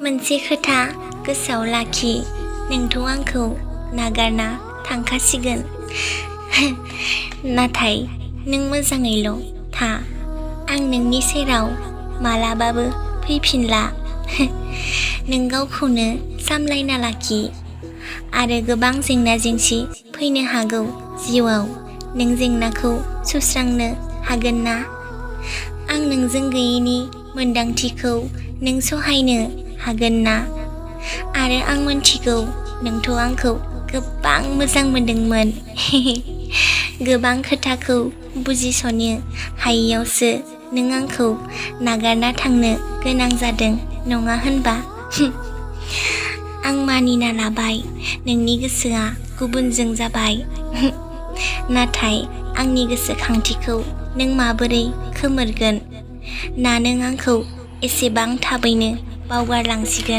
मोनसे खोथा गोसोआव लाखि, नोंथ' आंखौ नागारना थांखासिगोन। नाथाय नों मोजाङैल' था, आं नोंनि सेराव मालाबाबो फैफिनला। नों गावखौनो सामलायना लाखि आरो गोबां जेंना जेंसि फैनो हागौ जिउआव, नों जेंनाखौ सुस्रांनो हागोन ना? आं नोंजों गैयैनि मोन्दांथिखौ नों सहायनो हागोन ना? आरो आं मोनथिगौ नोंथ' आंखौ गोबां मोजां मोनदोंमोन। गोबां खोथाखौ बुजिस'नो हायैयावसो नों आंखौ नागारना थांनो गोनां जादों, नङा होनबा? आं मानिना लाबाय नोंनि गोसोआ गुबुनजों जाबाय। नाथाय आंनि गोसोखांथिखौ नों माबोरै खोमोरगोन? ना नों आंखौ एसेबां थाबैनो बावगारलांसिगोन?